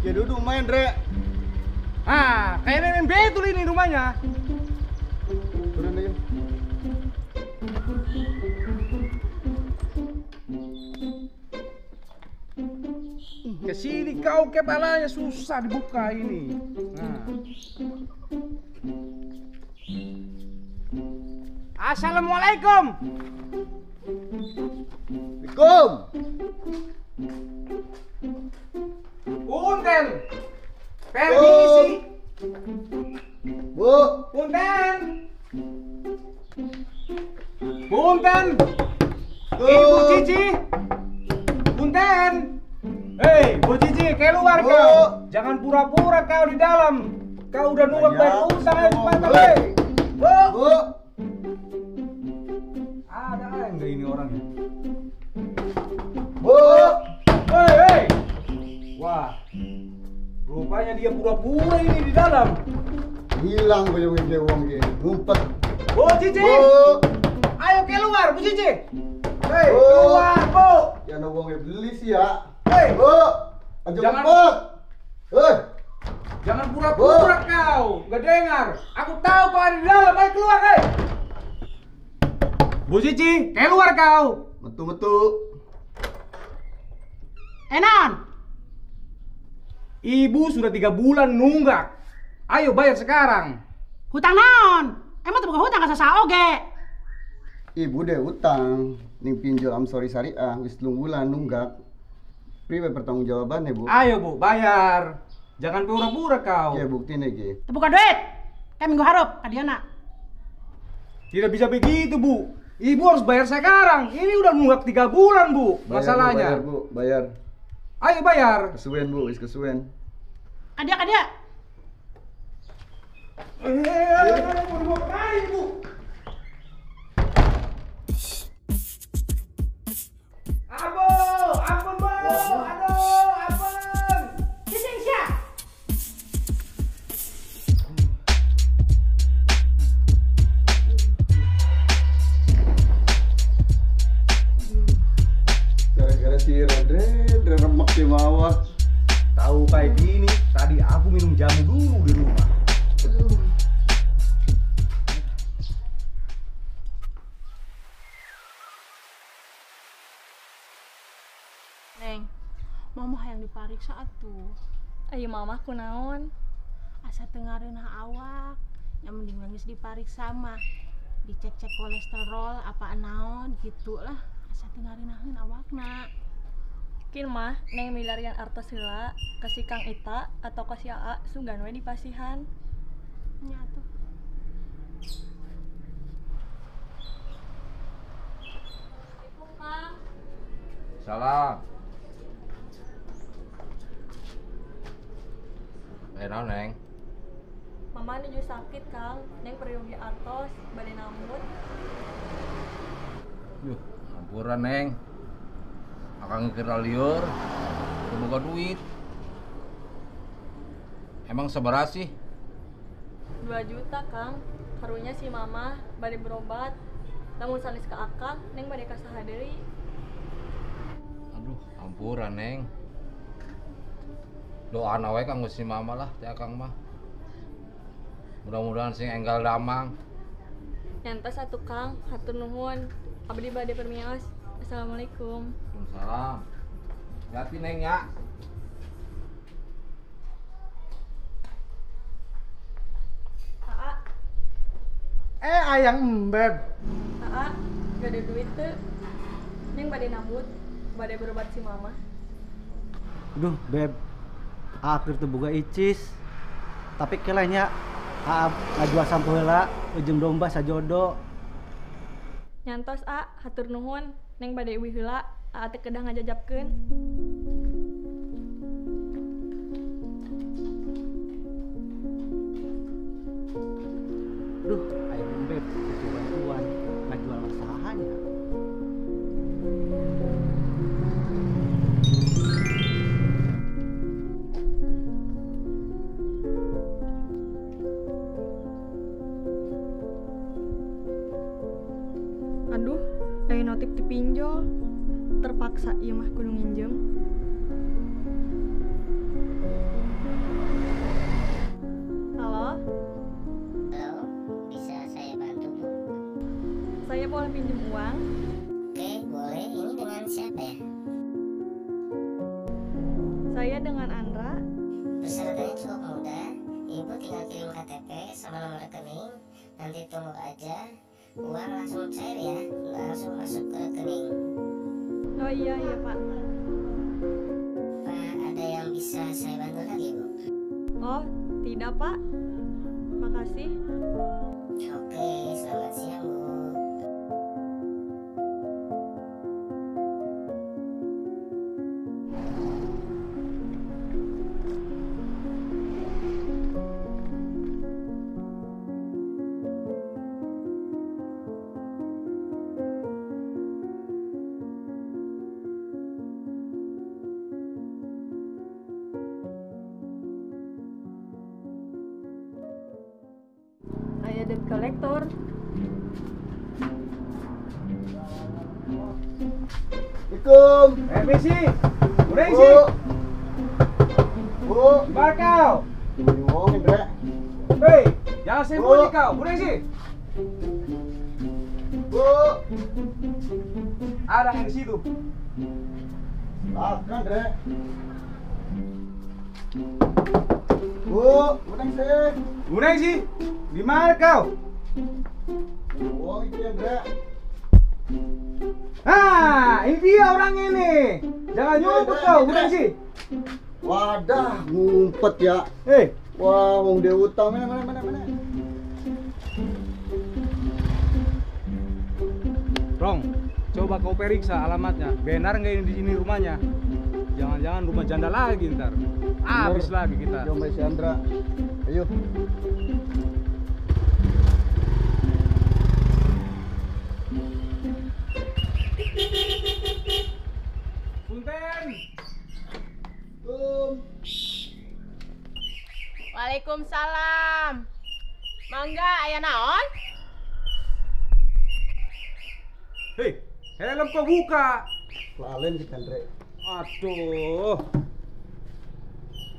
Ya duduk main, Rek. Ah, kayaknya main betul ini rumahnya. Turun aja. Kesini kau kepalanya susah dibuka ini. Nah. Assalamualaikum. Assalamualaikum. Punten. Permisi. Bu. Punten. Punten. Ibu Cici. Punten. Hei, Bu Cici, keluar bu kau. Jangan pura-pura kau di dalam. Kau udah nunggu bayar utang, ayo cepat, hei. Bu. Bu. Ada enggak ini orangnya? Bu. Hei, hei. Wah. Rupanya dia pura-pura ini di dalam. Hilang gue uang dia. Ngumpet. Bu Cici. Bu. Ayo keluar, Bu Cici. Hei, keluar, Bu. Ya uangnya beli sih ya. Hei, Bu, aja ngumpet. Hei. Jangan pura-pura kau, nggak dengar. Aku tahu kau ada di dalam, ayo keluar, hei. Bu Cici, keluar kau. Metu-metu. Enon. Ibu sudah 3 bulan nunggak. Ayo bayar sekarang. Hutang naon? Emang tuh bukan hutang ka sasa oge. Ibu deh utang ning pinjol Amsori Syariah wis 3 bulan nunggak. Priwe pertanggungjawabannya, Bu? Ayo, Bu, bayar. Jangan pura-pura kau. Ya bukti nih, Ki. Terbuka duit. Kayak minggu harap, kadiana. Tidak bisa begitu, Bu. Ibu harus bayar sekarang. Ini udah nunggak 3 bulan, Bu. Bayar, masalahnya. Bu, bayar, Bu, bayar. Ayo bayar. Kesuwen, Bu, wis kesuwen. Kadia, kadia. Mau dibawa kemana, Bu? Abu, ampun, Bu. Aduh, ampun. Cicing sia. Gara-gara si Rendre remek di mawar. Tahu kayak gini, tadi aku minum jamu dulu di rumah. Aduh. Neng, mama hayang dipariksa atuh. Ayo mama kunaon? Asa teu ngareunah awak, yang mending geus dipariksa mah. Dicek-cek kolesterol apa naon gitu lah. Asa teu ngareunaheun awakna. Kin mah neng milarian artos heula ka si Kang Ita atau ka si AA sugan we dipasihan. Nya atuh. Assalamualaikum, Kang. Salam. Naon, Neng? Mama nuju sakit, Kang. Neng peryogi artos bade nambut. Yuh, ampura, Neng. Akang kira liur, boga duit. Emang seberapa sih? 2 juta, Kang. Karunya si mama bade berobat. Lamun sanes ka akang, Neng bade ka saha deui. Aduh, ampura, Neng. Doana we kanggo si mama lah, teh akang mah. Mudah-mudahan sing enggal damang. Nyantos atuh, Kang, hatur nuhun. Abdi bade permios. Assalamualaikum. Waalaikumsalam. Hati Neng ya. Aa. Ayang embeb. Aa, gak ada duit tuh. Neng bade nambut, bade berobat si mama. Duh, Beb. Akhir tuh boga icis. Tapi kelehnya aa ngajual sampo heula ujung domba sajodo. Nyantos a, hatur nuhun. Neng bade uih heula, aa teh kedah ngajajapkeun. Duh, ayo beb, butuh bantuan. Ngajual usahanya. Aduh, ayo notif dipinjol. Terpaksa ieu mah kudu nginjem. Saya dengan Andra. Persyaratannya cukup mudah. Ibu tinggal kirim KTP sama nomor rekening. Nanti tunggu aja, uang langsung cair ya, langsung masuk ke rekening. Oh iya iya Pak. Pak, ada yang bisa saya bantu lagi Bu? Oh tidak Pak, makasih. Oke, selamat siang Bu. Debt collector. Assalamualaikum. Permisi. Udah isi. Bu. Bakal. Hei, jangan sembunyi kau. Udah isi. Bu. Ada yang di situ. Makan, Dre. Bu, udah isi. Udah isi. Di mana kau? Oh, itu ya, Dre. Ah, ini dia orang ini. Jangan nyumpet kau, udah sih. Wadah, ngumpet ya. Hei, wah, wong dia utang mana mana mana. Rong, coba kau periksa alamatnya. Benar nggak ini di sini rumahnya? Jangan-jangan rumah janda lagi ntar. Habis lagi kita. Yo, Mbak Chandra. Ayo. Punten. Waalaikumsalam. Mangga aya naon? Hei, helm kau buka. Lalen sih Andre. Aduh.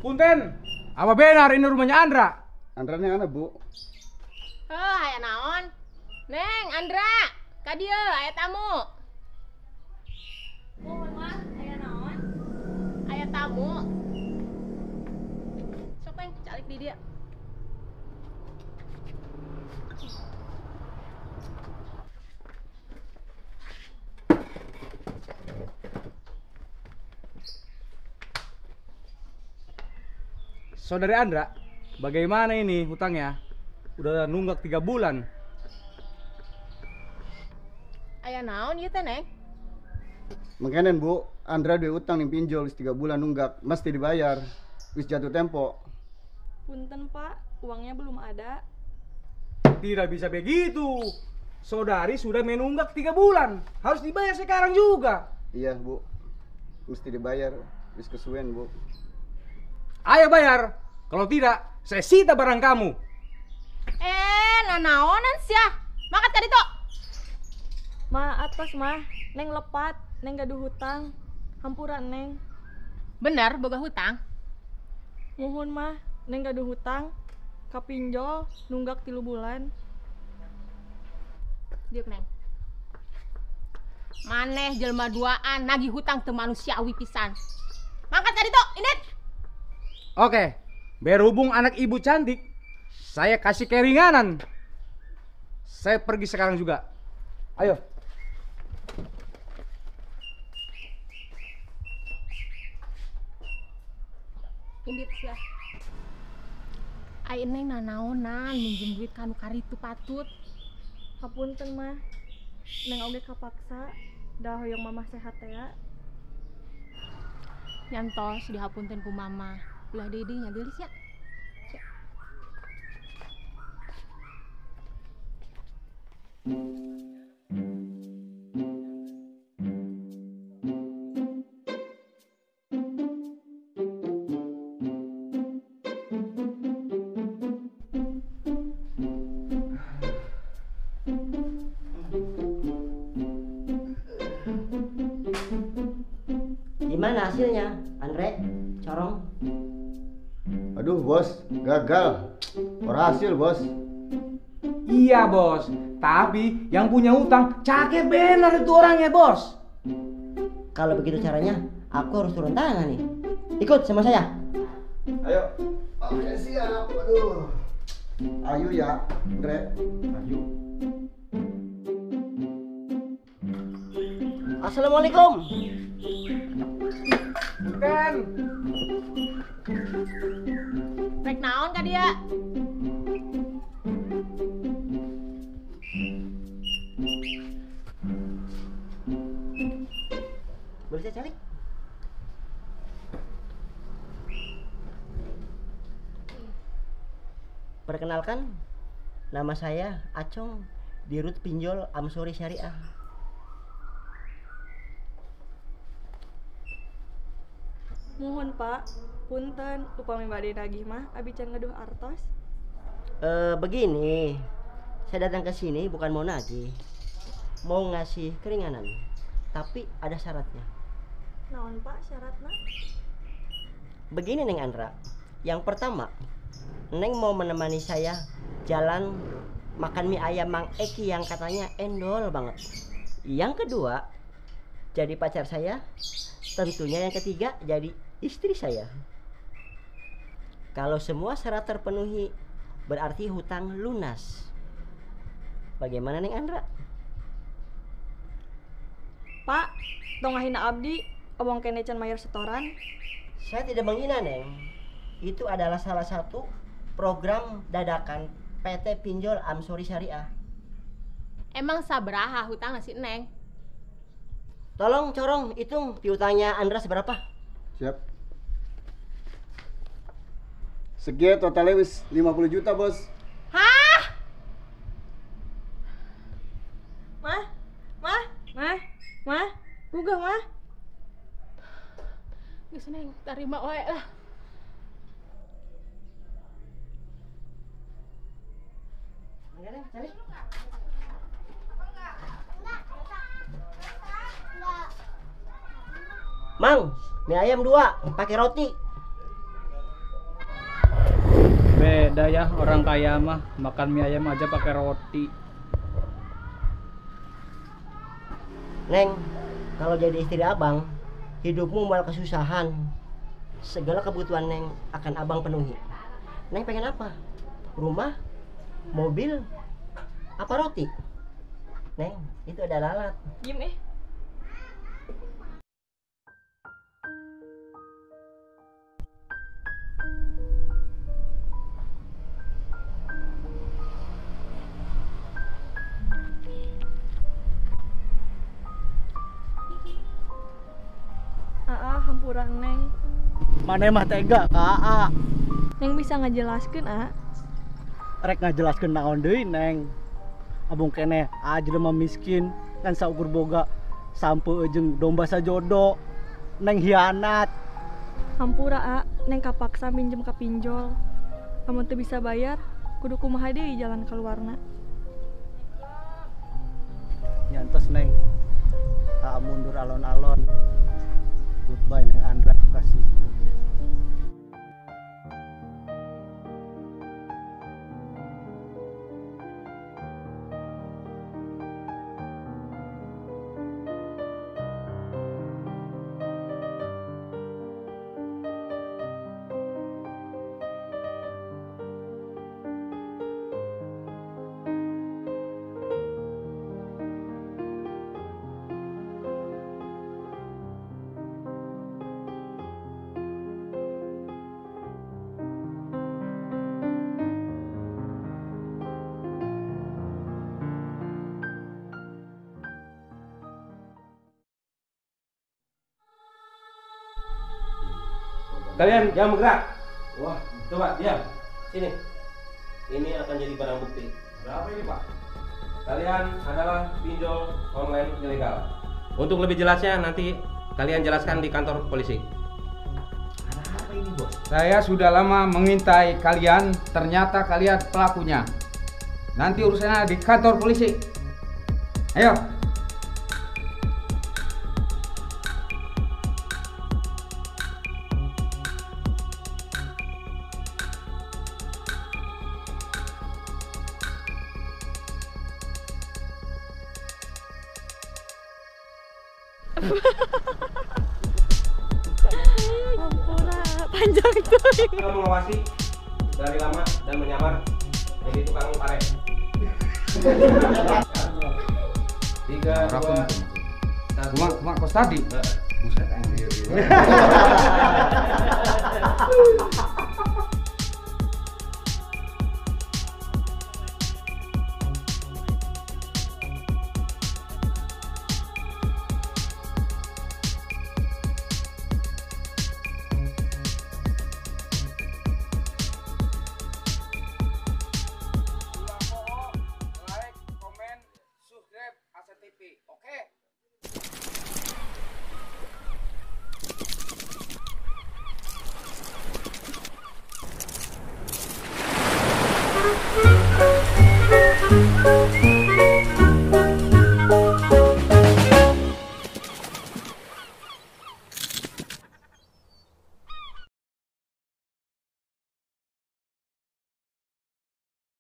Punten, apa benar ini rumahnya Andra? Andra ini ana, Bu. Heh, aya naon? Neng, Andra, ka dieu aya tamu. Mohon mah, aya naon? Aya tamu. Sok Neng, calik di dia. Saudari Andra, bagaimana ini hutangnya? Udah nunggak 3 bulan. Aya naon ieu teh, Neng? Makanan, Bu, Andra duwe utang ning pinjol wis 3 bulan nunggak, mesti dibayar. Wis jatuh tempo. Punten, Pak, uangnya belum ada. Tidak bisa begitu. Saudari sudah menunggak 3 bulan, harus dibayar sekarang juga. Iya, Bu. Mesti dibayar, wis kesuwen, Bu. Ayo bayar. Kalau tidak, saya sita barang kamu. Nanaonan sia. Makan tadi tok. Ma, atas mah, Neng lepat, Neng gaduh hutang. Hampura Neng. Bener boga hutang? Muhun mah, Neng gaduh hutang. Kapinjol nunggak 3 bulan. Diuk Neng. Maneh jelma duaan nagih hutang teu manusiawi pisan. Mangkat tadi tok, indit. Oke, berhubung anak ibu cantik, saya kasih keringanan. Saya pergi sekarang juga. Ayo. Indit sia. Ai Neng nanaonan minjem duit kanu karitu patut. Hapunten mah. Neng oge kapaksa, dah hoyong mamah sehat ya. Nyantos dihapunten ku mama. Ulah deui nya geulis ya. Gimana hasilnya, Andre? Corong? Aduh, Bos, gagal. Berhasil, Bos. Iya, Bos. Tapi yang punya utang cakep benar itu orangnya, Bos. Kalau begitu caranya, aku harus turun tangan nih. Ikut sama saya. Ayo. Oke, siap. Aduh. Ayo ya, Andre. Ayo. Assalamualaikum. Bukan. Rek naon ka dia? Boleh saya cari? Perkenalkan, nama saya Acong, Dirut Pinjol Amsori Syariah. Mohon Pak, punten upami bade nagih mah abi can ngeduh artos. Begini, saya datang ke sini bukan mau nagih, mau ngasih keringanan, tapi ada syaratnya. Naon Pak syaratna? Begini Neng Andra, yang pertama, Neng mau menemani saya jalan makan mie ayam Mang Eki yang katanya endol banget. Yang kedua, jadi pacar saya. Tentunya yang ketiga, jadi istri saya. Kalau semua syarat terpenuhi, berarti hutang lunas. Bagaimana Neng Andra? Pak, tong ngahina abdi, obong kene can mayar setoran. Saya tidak menghina, Neng. Itu adalah salah satu program dadakan PT Pinjol Amsori Syariah. Emang sabaraha hutang si Neng? Tolong corong hitung piutangnya Andra seberapa? Siap. Sekian totalnya wis 50 juta, Bos. Hah? Mah, mah, mah, mah, gugah mah. Geus Neng, tarima wae lah. Cari. Mang, mie ayam 2, pakai roti. Beda ya orang kaya mah, makan mie ayam aja pakai roti. Neng, kalau jadi istri abang, hidupmu malah kesusahan. Segala kebutuhan Neng akan abang penuhi. Neng pengen apa? Rumah? Mobil? Apa roti? Neng, itu ada lalat. Diem eh. Aa, hampura Neng. Mana mah tega ka Aa. Neng bisa ngajelaskeun, A. Rek ngajelaskeun naon deui, Neng. Abung keneh aa jelema miskin kan saukur boga sampe jeung domba sajodo. Neng hianat. Hampura, A. Neng kapaksa minjem ka pinjol. Lamun teu bisa bayar, kudu kumaha deui jalan keluarna. Nyantos, Neng. Aa mundur alon-alon. Goodbye Neng Andra, kasih. Kalian jangan bergerak. Wah, coba diam. Sini. Ini akan jadi barang bukti. Berapa ini, Pak? Kalian adalah pinjol online ilegal. Untuk lebih jelasnya nanti kalian jelaskan di kantor polisi. Ada apa ini, Bos? Saya sudah lama mengintai kalian, ternyata kalian pelakunya. Nanti urusannya di kantor polisi. Ayo. Ampun. Panjang tuh. Kita mengawasi dari lama dan menyamar jadi tukang pare. 3, 2, 1. Kuma kos tadi. Buset anjir.